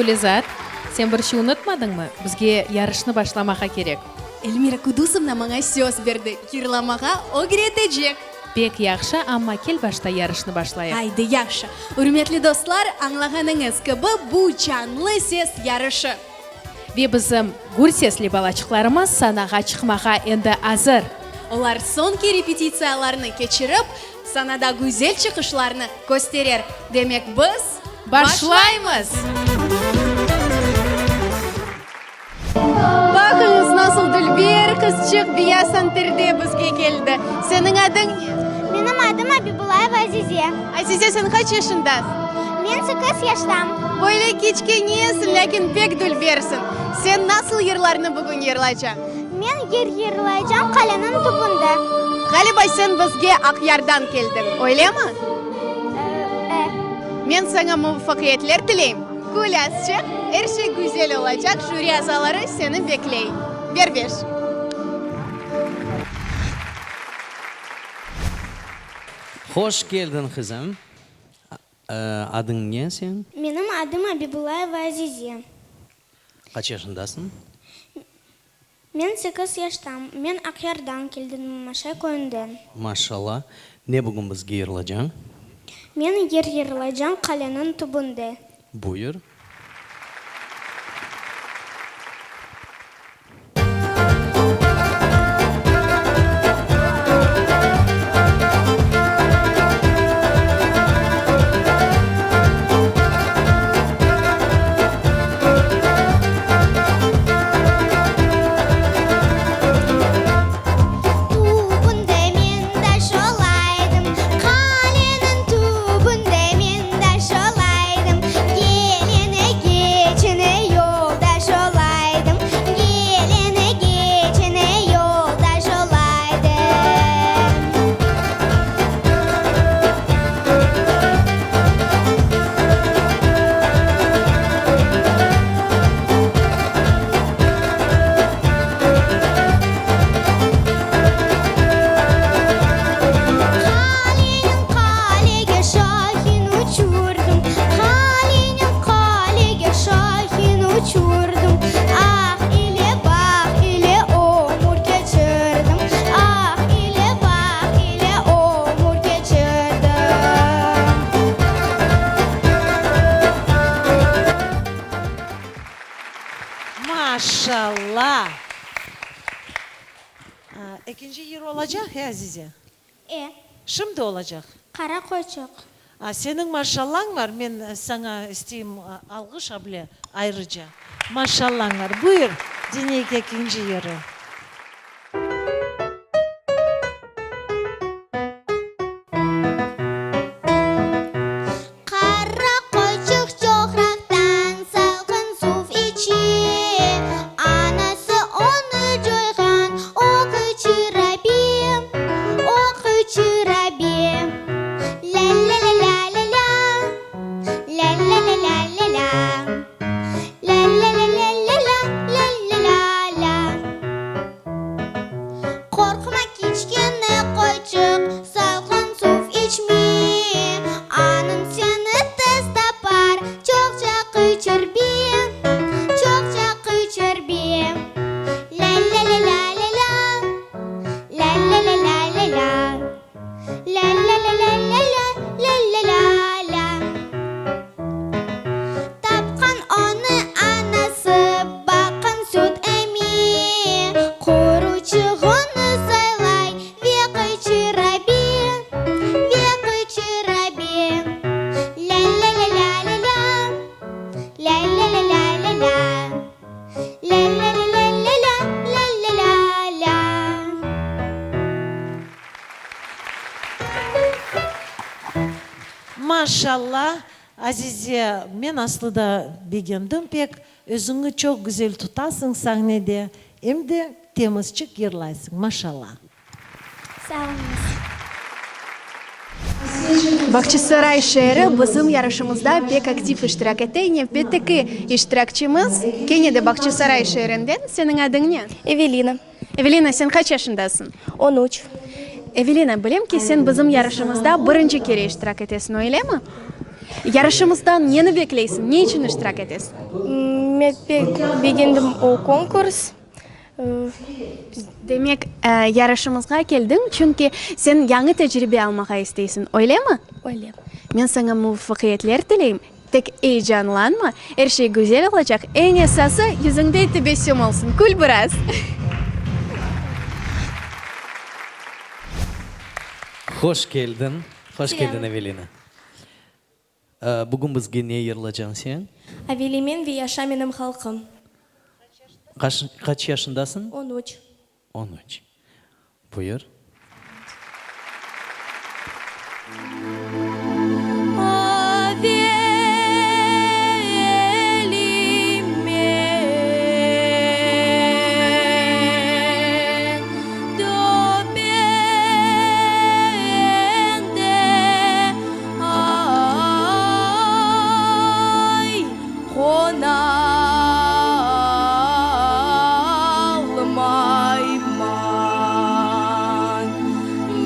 Gülizar, sen bir şey unutmadıñmı? Bizge yarışnı başlamağa kerek. Elmira Kudusovna maña söz berdi, yırlamağa ögretecek. Pek yahşı, amma kel başta yarışnı başlayıq. Aydı, yahşı. Ürmetli dostlar, añlağanıñız kibi, bu canlı ses yarışı. Ve bizim gür sesli balaçıqlarımız sanağa çıqmağa endi azır. Olar soñki repetitsiyalarnı keçirip, sanada güzel çıqışlarnı kösterer. Demek, biz Başlaymız! Baqıñız, nasıl dülber qızçıq beyaz anterde bizge keldi. Seniñ adıñ ne? Menim adım Abibulayeva Azize. Azize, sen qaç yaşındasıñ? Men sekiz yaştam. Böyle kiçkenesiñ, lâkin pek dülbersiñ. Sen nasıl yırlarnı bugün yırlaycañ? Men yır yırlaycam Qaleniñ tübünde. Ğaliba sen bizge Aqyardan keldiñ, öylemi? E. Men saña muvafaqiyetler tileyim. Kül azçıq, er şey güzel olacaq, jüri azaları seni bekley. Berbeş. Hoş keldiñ, qızım. Adıñ ne señ? Menim adım Abibulayeva Azize. Qaç yaşındasıñ? Men sekiz yaştam. Men Aqyardan keldim, Maşay köyünden. Maşallah. Ne bugün bizge yırlacañ? Men yır yırlaycam Qaleniñ tübünde. Buyur. Tübünde men taş olaydım, Qaleniñ tübünde men taş olaydım, Geleni keçeni yoldaş olaydım, Geleni keçeni yoldaş olaydım. Qaleniñ qalege şahin uçurdım, Qaleniñ qalege şahin uçurdım, Ah ile vah ile ömür keçirdim, Ah ile vah ile ömür keçirdim. Maşalla! Ekinci yır olacaq, he, Azize? E. Şimdi olacaq? Qara qoyçıq. A, seniñ maşallañ var, men saña isteyim alğış able ayrıca. Maşallañ var. Buyur, diñleyik ekinci yırı. Qara qoyçıq çoqraqtan salqın suv içe, Anası onı coyğan, o qıçıra be, o qıçıra be. Lâ-lâ-lâ-lâ-lâ-lâ, lâ-lâ-lâ-lâ-lâ-lâ, lâ-lâ-lâ-lâ-lâ-lâ, lâ-lâ-lâ-lâ. Qorqma, kiçkene qoyçıq, salqın suv içme, Anıñ seni tez tapar, çoqça qıçır be, çoqça qıçır be. Lâ-lâ-lâ-lâ-lâ-lâ, lâ-lâ-lâ-lâ-lâ-lâ, lâ-lâ-lâ-lâ-lâ-lâ, lâ-lâ-lâ-lâ. Tapqan onı anası, baqqan süt eme, Qoruçığını saylay ve qıçıra be, ve qıçıra be. Lâ-lâ-lâ-lâ-lâ-lâ, lâ-lâ-lâ-lâ-lâ-lâ, lâ-lâ-lâ-lâ-lâ, lâ-lâ-lâ-lâ. Maşalla, Azize, men aslı da begendim pek, özüñni çoq güzel tutasıñ sahnede, em de temizçik yırlaysıñ, maşalla. Sağ oluñız. Bağçasaray şeeri bizim yarışımızda pek aktiv iştirak ete. Nevbetteki iştirakçimiz kene de Bağçasaray şeerinden. Seniñ adıñ ne? Evelina. Evelina, sen qaç yaşındasıñ? On üç. Evelina, bilem ki, sen bizim yarışımızda birinci kere iştirak etesiñ, öylemi? Yarışımızdan neni bekleysiñ, ne içün iştirak etesiñ? Men pek begendim o konkurs. Demek, yarışımızğa keldiñ, çünki sen yañı tecribe almağa isteysiñ, öylemi? Öyle. Men saña muvafaqiyetler tileyim. Tek eyecanlanma, er şey güzel olacaq, eñ esası, yüzüñde tebessüm olsun, kül biraz! Hoş keldiñ, hoş keldiñ, Evelina. Bugün bizge ne yırlacañ sen? Aveli men ve yaşa menim halqım. Qaç yaşındasıñ? On üç. 13. Buyur. Aveli men töpende ay qona almayman.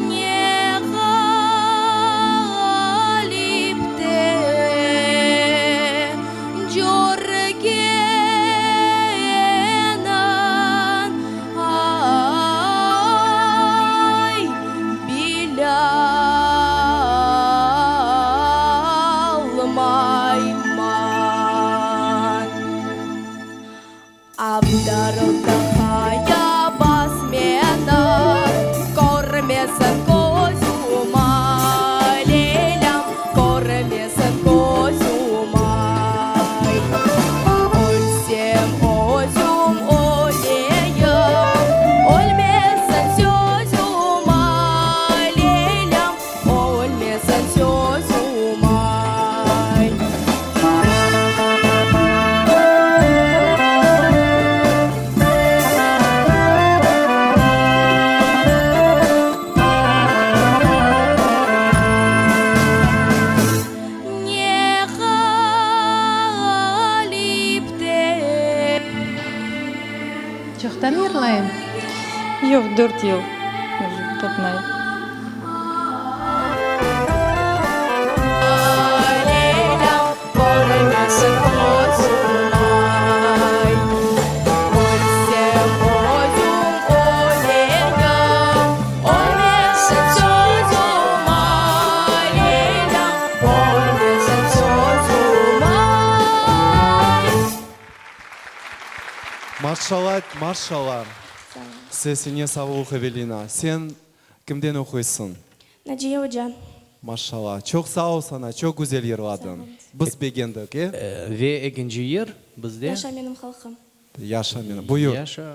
Ne ğalip de körgenim, ay, bilâlmayman. Avdarıldı qaya bas meni, Körmesin közüm, ay, Leylâm, körmesin közüm, ay. Ölsem özüm öleyim, Ölmesin sözüm, ay, Leylâm, ölmesin sözüm, ay. Ne ğalip de. Çoqtan yırlayım? Yoq, dört yıl qatnayım. Maşşalla, maşşalla. Sesiñe savluq, Evelina. Sen kimden oquysıñ? Naciye oca. Maşşalla. Çoq sağ ol saña, çoq güzel yırladıñ. Biz begendik, e? Ve ekinci yır bizde. Yaşa menim halqım. Yaşa menim. Buyur. Yaşa.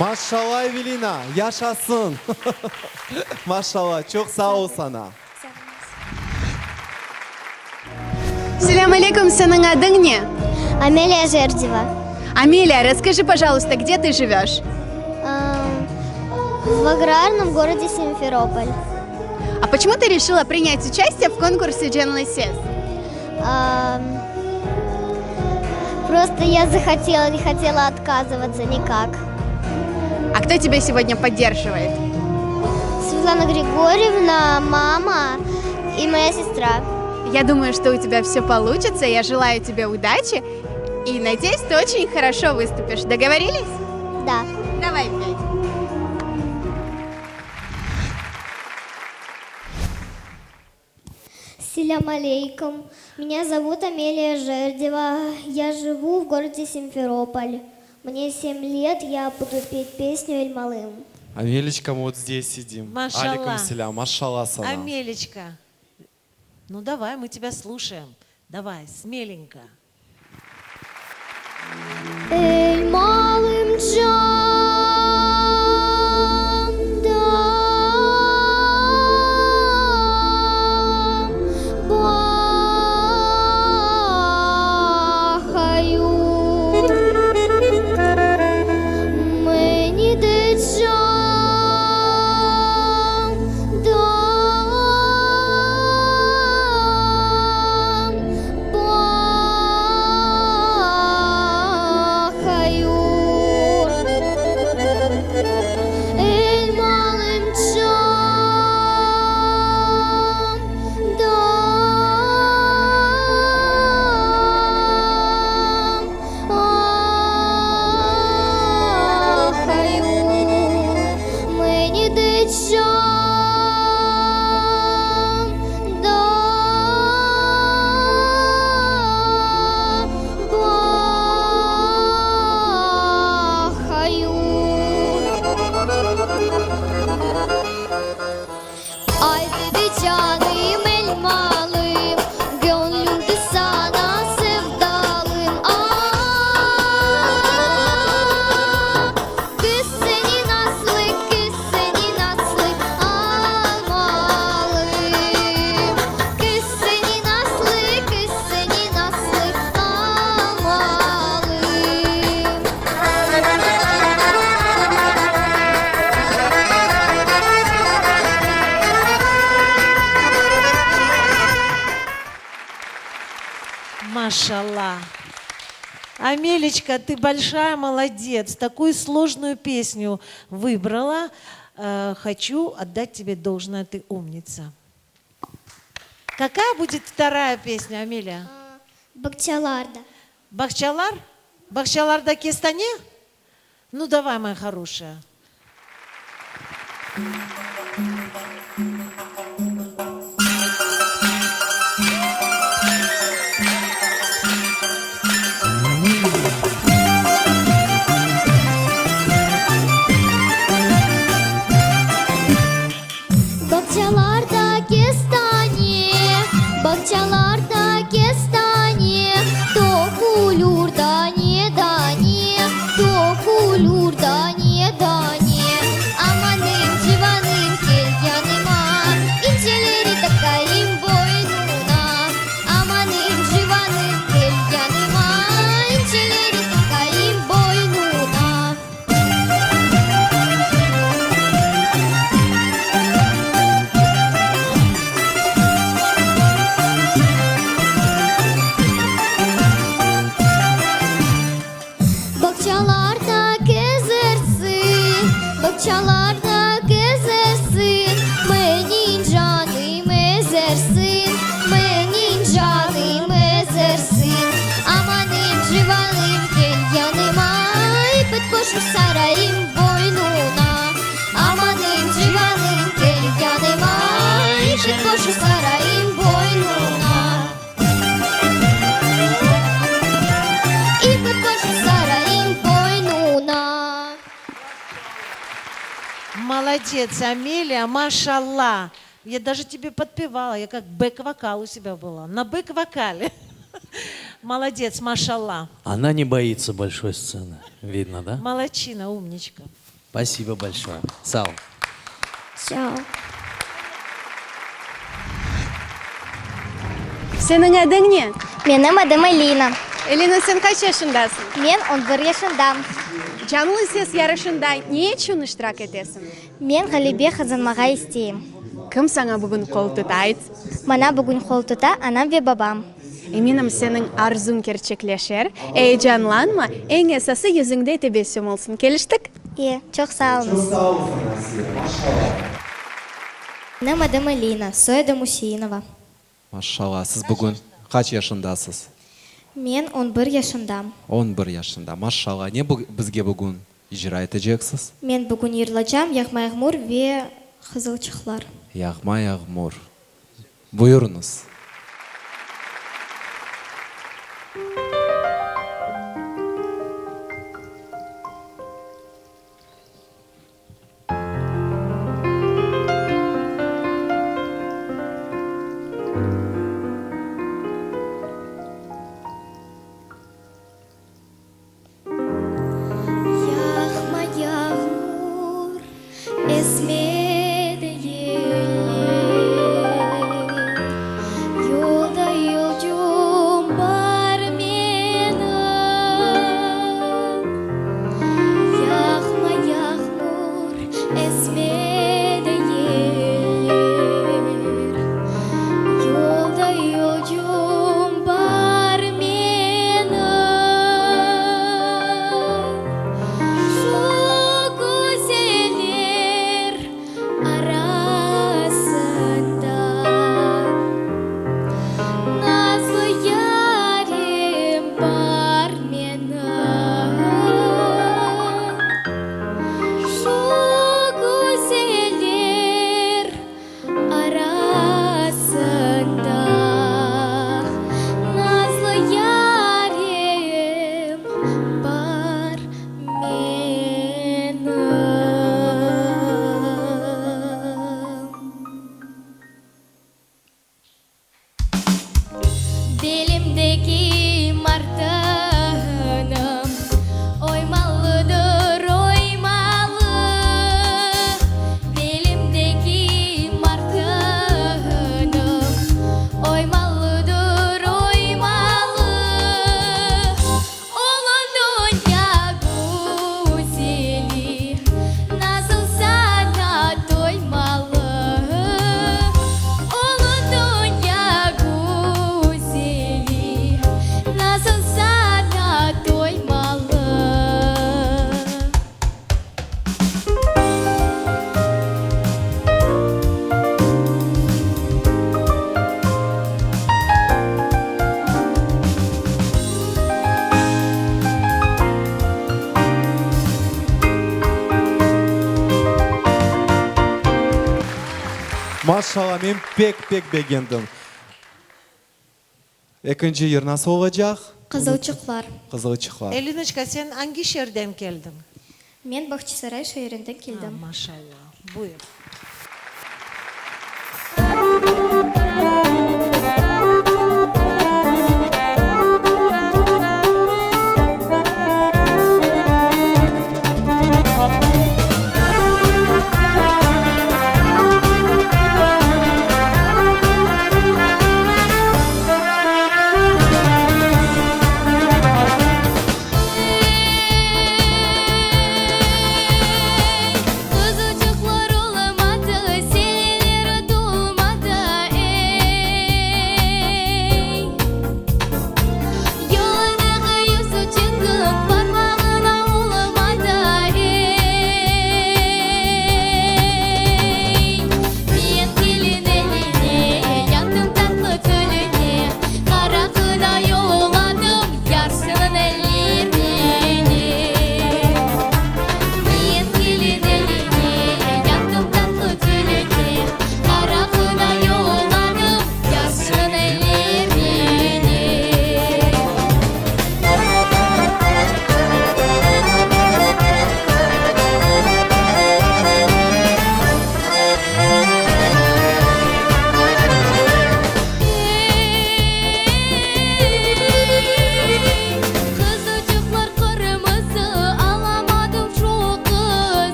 Maşşalla Evelina, yaşasın! Maşşalla, çoq sağ ol saña. Selâm aleyküm, seniñ adıñ ne? Ameliya Jerdeva. Ameliya, rasskajı, pojaluysta, gde tı jivöş? В аграрном городе Simferopol. А почему ты решила принять участие в конкурсе Джанлы Сес? Просто я захотела, не хотела отказываться никак. А кто тебя сегодня поддерживает? Светлана Григорьевна, мама и моя сестра. Я думаю, что у тебя все получится. Я желаю тебе удачи. И надеюсь, ты очень хорошо выступишь. Договорились? Да. Давай петь. Selâm aleyküm. Меня зовут Амелия Жердева. Я живу в городе Симферополь. Мне 7 лет, я буду петь песню Эльмалым. Амелечка, мы вот здесь сидим. Maşalla. Aleyküm selâm, maşalla saña. Амелечка, ну давай, мы тебя слушаем. Давай, смеленько. Elmalım candan baqayım Meni de candan baqayım Elmalım candan Ахаю, мені де candan baqayım Aydı canım elmalım, Gönlüm de sana sevdalım. Ah, Kız seni nazlı, kız seni nazlı almalım. Kız seni nazlı, kız seni nazlı almalım. Maşalla. Амелечка, ты большая молодец. Такую сложную песню выбрала. Э, Хочу отдать тебе должное, ты умница. Какая будет вторая песня, Амелия? Bağçalarda. Bağçalar? Bağçalarda kestane? Ну давай, моя хорошая. Bağçalarda kestane, bağçalarda kestane, Toqulur dane dane, toqulur dane dane. Amanım civanım kel yanıma, İnceleri taqayım boynuna. Amanım civanım kel yanıma, İnceleri taqayım boynuna. Bağçalarda kezersiñ, bağçalarda kezersiñ, Menim canım ezersiñ, menim canım ezersiñ. Amanım civanım kel yanıma, İpek qoşu sarayım boynuna. Amanım civanım kel yanıma, İpek qoşu sarayım boynuna. İpek qoşu sarayım boynuna. Молодец, Амелия, maşalla. Я даже тебе подпевала, я как бэк-вокал у себя была. На бэк-вокале. Молодец, maşalla. Она не боится большой сцены. Видно, да? Молодчина, умничка. Spasibo bolşoye. Sağ ol. Sağ ol. Seniñ adıñ ne? Menim adım Elina. Elina, sen qaç yaşındasıñ? Men on bir yaşındam. Canlı ses yarışında ne içün iştirak etesiñ? Men ğalebe qazanmağa isteyim. Kim saña bugün qol tuta, ayt? Maña bugün qol tuta anam ve babam. Eminim, seniñ arzuñ kerçekleşer. Eyecanlanma, eñ esası yüzüñde tebessüm olsun. Keliştik? E, çoq sağ oluñız. Çoq sağ ol saña, Asiye. Maşallah. Menim adım Elina, soyadım Useinova. Maşallah, siz bugün qaç yaşındasız? Men on bir yaşındam. On bir yaşında. Maşallah, ne bizge bugün icra eteceksiz? Men bugün yırlacam Yağma yağmur ve Qızılçıqlar. Yağma yağmur. Buyurıñız. Yağma yağmur, esme de yeller, Yolda yolcum bar menim. Yağma yağmur, esme de yeller, Yolda yolcum bar menim. Şu güzeller arasında Nazlı yarim bar menim. Şu güzeller arasında Nazlı yarim bar menim. Belimdeki martınım oymalıdır, oymalı. Belimdeki martınım oymalıdır, oymalı. Olın dünya güzeli, nasıl sana toymalı? Olın dünya güzeli, nasıl sana toymalı? Maşallah, men pek-pek begendim. Ekinci yır nasıl olacaq? Qızılçıqlar. Qızılçıqlar. Elinoçka, sen angi şeerden keldiñ? Men Bağçasaray şeerinden keldim. Maşallah. Buyur. Ey, qızılçıqlar olamay.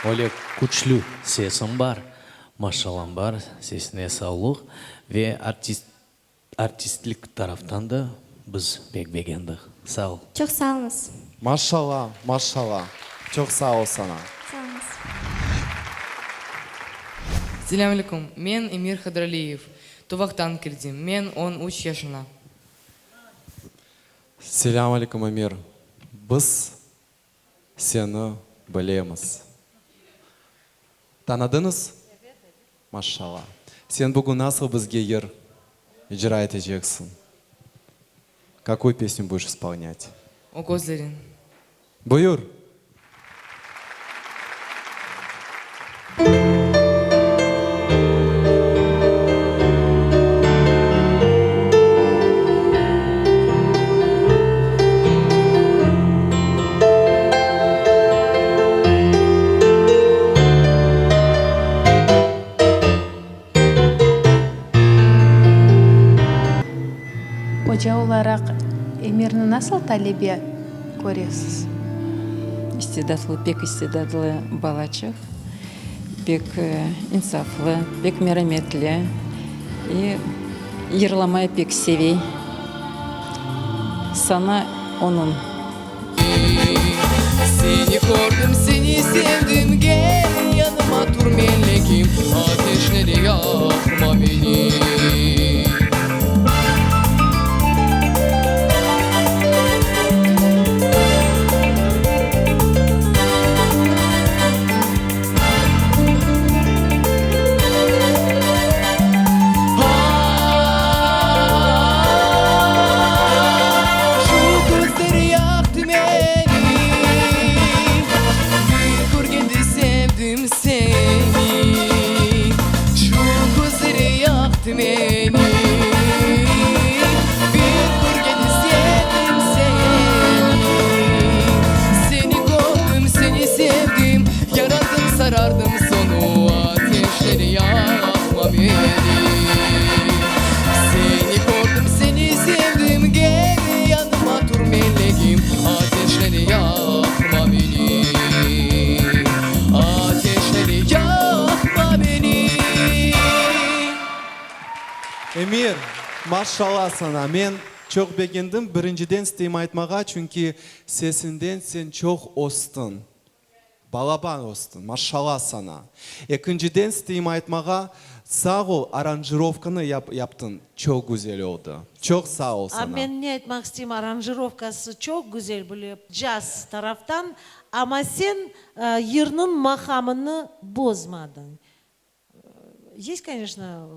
Öyle küçlü sesiñ bar, maşallam bar, sesine savluq ve artist artistlik taraftan da biz pek begendik. Sağ ol. Çoq sağ oluñız. Maşallah, maşallah. Çoq sağ ol saña. Sağ oluñız. Selâm aleyküm, men Emir Hadraliyev, Tuvaqtan keldim, men 13 yaşına. Selâm aleyküm, Emir. Biz seni bilemiz. Tanıdıñız? Maşallah. Sen bugün nasıl bizge yır icra eteceksiñ? Kakuyu pesnю будешь исполнять? O közleriñ. Buyur! Oca olaraq Emirni nasıl talebe köresiz? İstidatlı, pek istidatlı balaçıq, pek insaflı, pek merametli i yırlamay pek sevey. Sana onıñ. Seni kördim, seni sevdim, gel yanıma tur melekim, ateşle yaqma meni. Şu közleri yaqtı meni, Bir körgende sevdim seni. Şu közleri yaqtı meni, Bir körgende sevdim seni. Seni kördim, seni sevdim, Yarandım, sarardım soñu ateşle yaqma meni. Seni kördim, seni sevdim, gel yanıma tur meleğim, ateşle yaqma meni. Ateşle yaqma meni. Emir, maşallah saña, men çoq begendim, birinciden isteyim aytmağa, çünki sesinden sen çoq östiñ, balaban östiñ, maşallah saña. Ekinciden isteyim aytmağa, sağ ol, aranjirovkanı yaptıñ, çoq güzel oldı, çoq sağ ol A saña. men ne aytmaq isteyim, aranjirovkası çoq güzel böyle caz taraftan, amma sen yırnıñ maqamını bozmadıñ. Есть, конечно,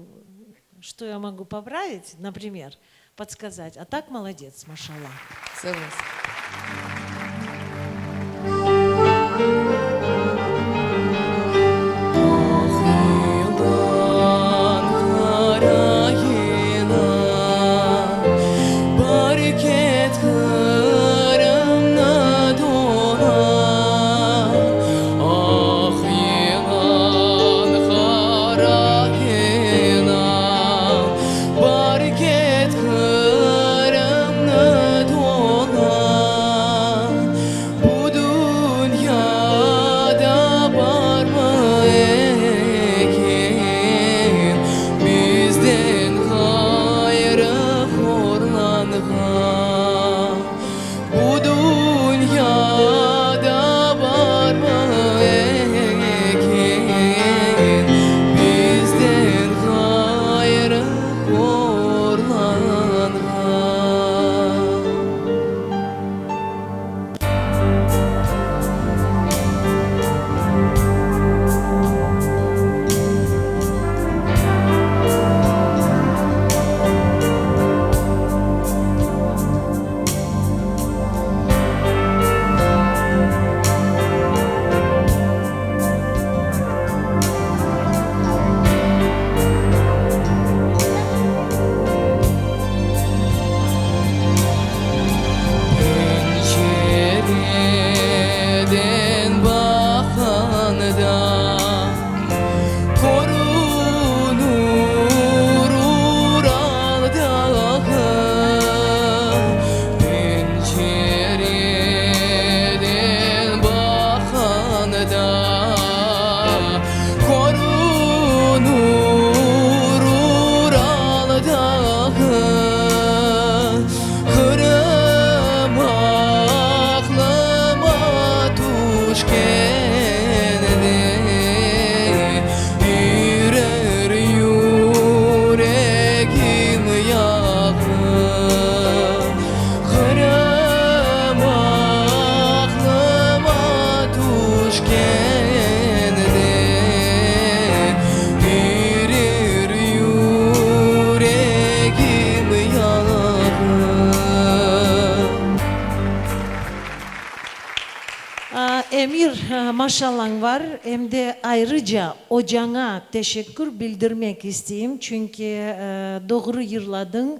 что я могу поправить, например, подсказать. А так молодец, maşallah. Sağ oluñız. Ah yılan, qara yılan, Bar ket Qırımnı dolan. Ah yılan, qara yılan, Bar ket Qırımnı dolan. Bu dünya. Maşallañ var, em de ayrıca ocaña teşekkür bildirmek isteyim, çünki doğru yırladıñ,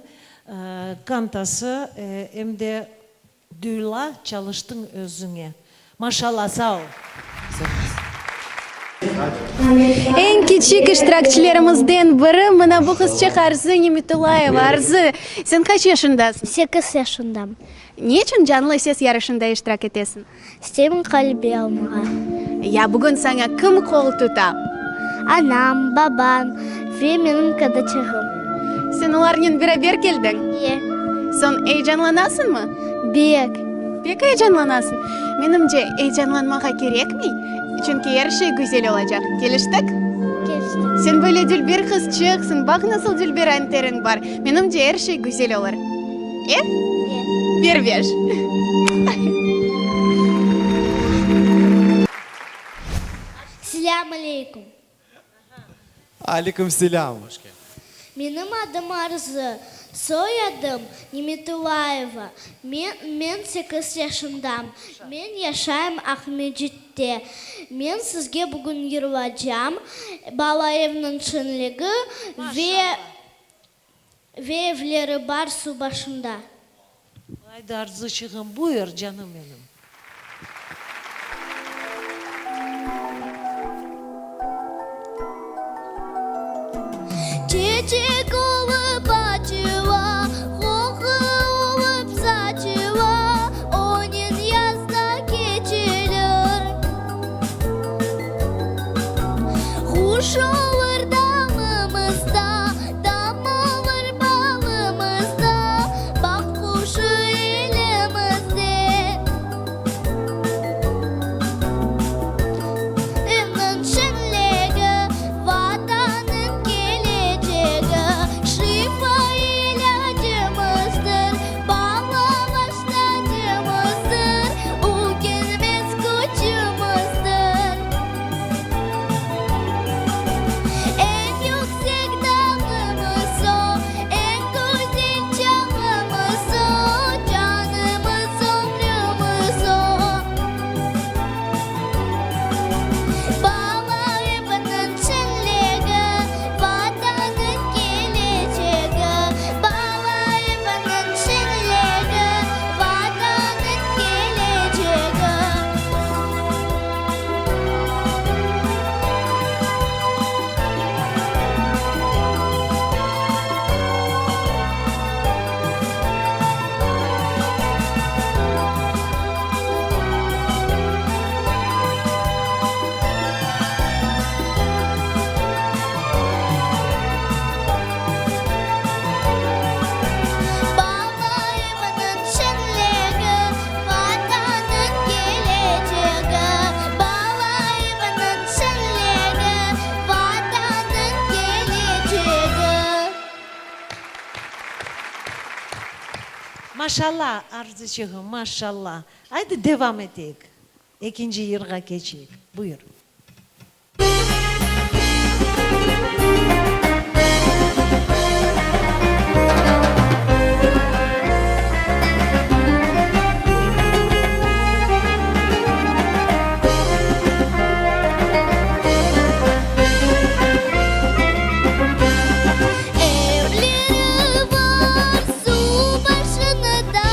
kantası em de duyula, çalıştıñ özüñe. Maşalla, sağ ol. Eñ kiçik iştirakçilerimizden biri mına bu qızçıq Arzı Nimetullayeva. Arzı, sen qaç yaşındasıñ? Sekiz yaşındam. Ne içün Canlı ses yarışında iştirak etesiñ? İsteyim ğalebe almağa. Ya bugün saña kim qol tuta? Anam, babam ve menim qadaçığım. Sen olarnen beraber keldiñ? E. Soñ eyecanlanasıñmı? Bek. Pek eyecanlanasıñ. Menimce, eyecanlanmağa kerekmey, çünki er şey güzel olacaq. Keliştik? Keliştik. Sen böyle dülber qızçıqsıñ, baq nasıl dülber anteriñ bar. Menimce, er şey güzel olur. E? Bir beş. Selâm aleyküm. Aleyküm selâm. Menim adım Arzı, soyadım Nimetulayeva. Men, men sekiz yaşındam. Men yaşayım Aqmescitte. Men sizge bugün yırlacam Bala evniñ şeñligi ve Ve evleri bar suv başında. Aydı, Arzıçığım, buyur, canım menim. Çeçek olıp açıla, qoqu olıp saçıla, onen yaz da keçilir. Quş olur damımızda, Dam olur balımızda, Baq quşu elimizde. Evniñ şeñligi, Vatannıñ kelecegi, Şifa ilâcımızdır, Bala baş tacımızdır, Ükünmez küçümizdir. Eñ yüksek dağımız o, eñ güzel çağımız o, Canımız, ömrümiz o. Bala evniñ şeñligi, Vatannıñ kelecegi. Bala evniñ şeñligi, Vatannıñ kelecegi. Bala evniñ şeñligi, Vatannıñ kelecegi. Bala evniñ şeñligi, Vatannıñ kelecegi. Maşalla, Arzıçığım, maşalla. Aydı devam eteyik. Ekinci yırğa keçeyik. Buyur. Evleri bar suv başında,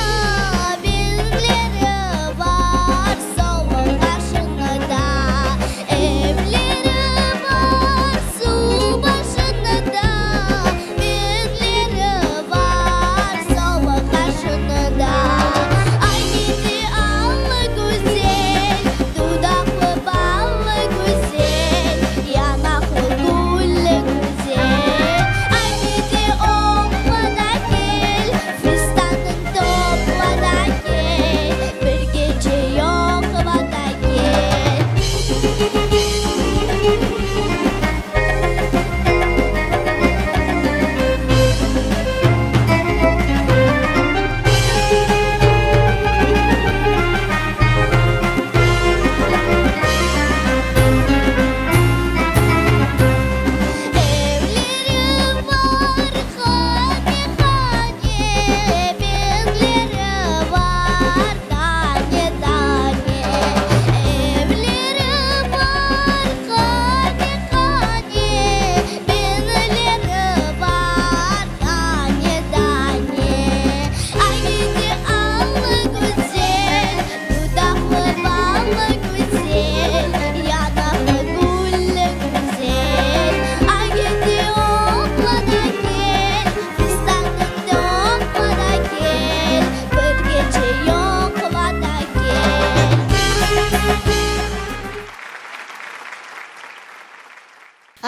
Evleri bar sovun başında. Evleri bar suv başında.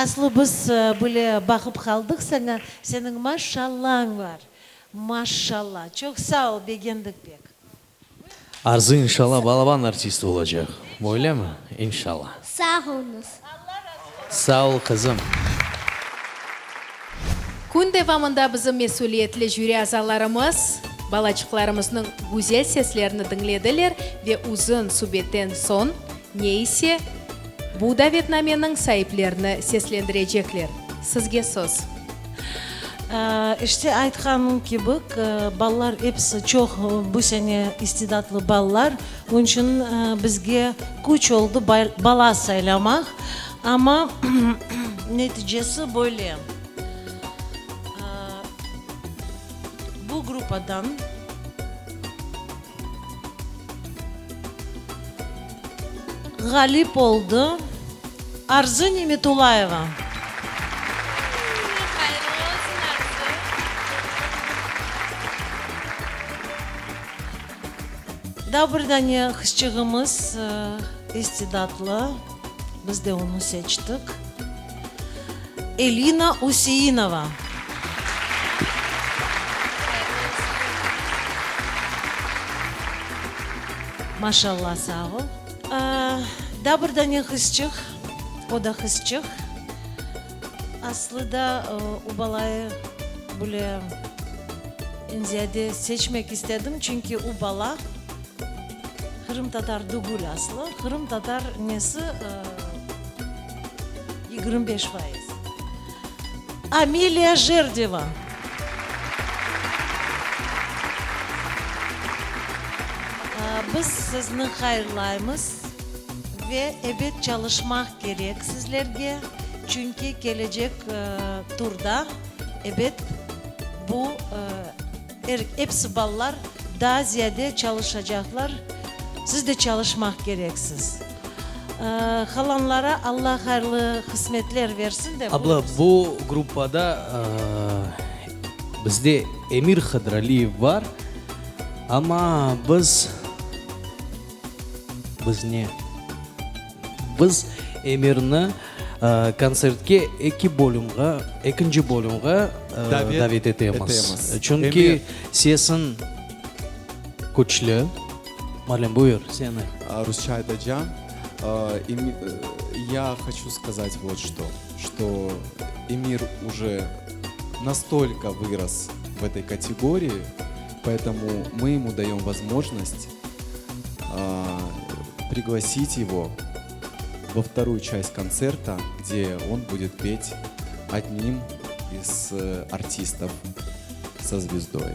Aslı biz böyle baqıp qaldıq saña, seniñ maşallañ bar. Maşalla! Çoq sağ ol, begendik pek. Arzı inşalla balaban artist olacaq, öylemi? İnşalla. Sağ oluñız. Sağ ol, qızım. Kün devamında bizim mesüliyetli jüri azalarımız balaçıqlarımıznıñ güzel seslerini diñlediler ve uzun subetten soñ, ne ise, bu davetnameniñ saiplerini seslendirecekler. Sizge söz. İşte, aytqanım kibi, balalar episi çoq bu sene istidatlı balalar, onıñ içün bizge küç oldı bala saylamaq, amma neticesi böyle, bu gruppadan. Ğalip oldı Arzı Nimetulayeva. Hayırlı olsun, Arzı! Daa bir dane qızçığımız istidatlı, biz de onı seçtik, Elina Useinova. Maşallah, sağ ol. Daa bir dane qızçıq, o da qızçıq. Aslı da o balayı böyle eñ ziyade seçmek istedim, çünki o bala qırımtatar tügül aslı, qırımtatar nesi 25%. Ameliya Jerdeva. Biz sizni hayırlaymız ve ebet çalışmaq kerek sizlerge, çünki kelecek turda ebet bu episi balalar daa ziyade çalışacaqlar, siz de çalışmaq kereksiz. Qalanlara Alla hayırlı qısmetler versin de. Abla, bu gruppada bizde Emir Hıdıraliyev bar, amma biz, biz ne? Biz Emirni kontsertke eki bölümğa, ekinci bölümğa davet etemiz. Çünki sesiñ küçlü. Marlen, buyur, seni. Rusça aytacam. Ya hoçu skazat vot çto, çto Emir uje nastolko vıros v etoy kategorii, poetomu mı emu dayom vozmojnost priglasit ego vo vtoruyu çast kontserta, gde on budet pet odnim iz artistov so zvezdoy.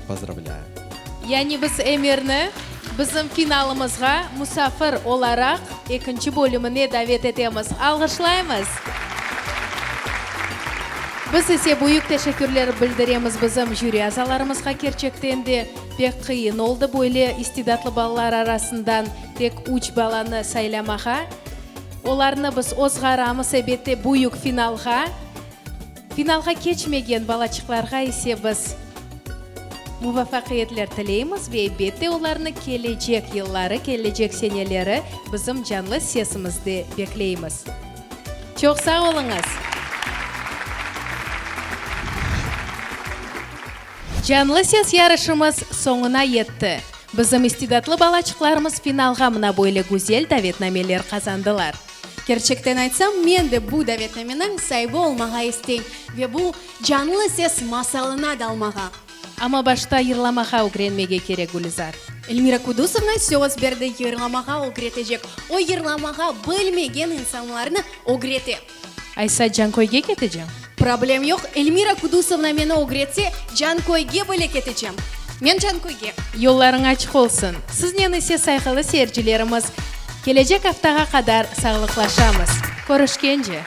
Pozdravlâyem. Yani biz Emirni bizim finalımızğa musafir olaraq ekinci bölümine davet etemiz. Alğışlaymız! Biz ise büyük teşekkürler bildiremiz bizim jüri azalarımızğa, kerçekten de pek qıyın oldı böyle istidatlı balalar arasından tek üç balanı saylamağa. Olarnı biz ozğaramız ebette büyük finalğa. Finalğa keçmegen balaçıqlarğa ise biz muvafaqiyetler tileymiz ve elbette olarnı kelecek yılları, kelecek seneleri bizim canlı sesimizde bekleymiz. Çoq sağ oluñız! Canlı ses yarışımız soñuna yetti. Bizim istidatlı balaçıqlarımız finalğa mına böyle güzel davetnameler qazandılar. Kerçekten aytsam, men de bu davetnameniñ saibi olmağa isteyim ve bu canlı ses masalına dalmağa. Amma başta yırlamağa ögrenmege kerek, Gülizar. Elmira Kudusovna söz berdi, yırlamağa ögretecek. O, yırlamağa bilmegen insanlarnı ögrete. Aysa, Canköyge ketecem? Problem yoq, Elmira Kudusovna meni ögretse, Canköyge bile ketecem. Men Canköyge. Yollarıñ açıq olsun. Siznen ise, sayğılı seyircilerimiz, kelecek aftağa qadar sağlıqlaşamız. Körüşkence!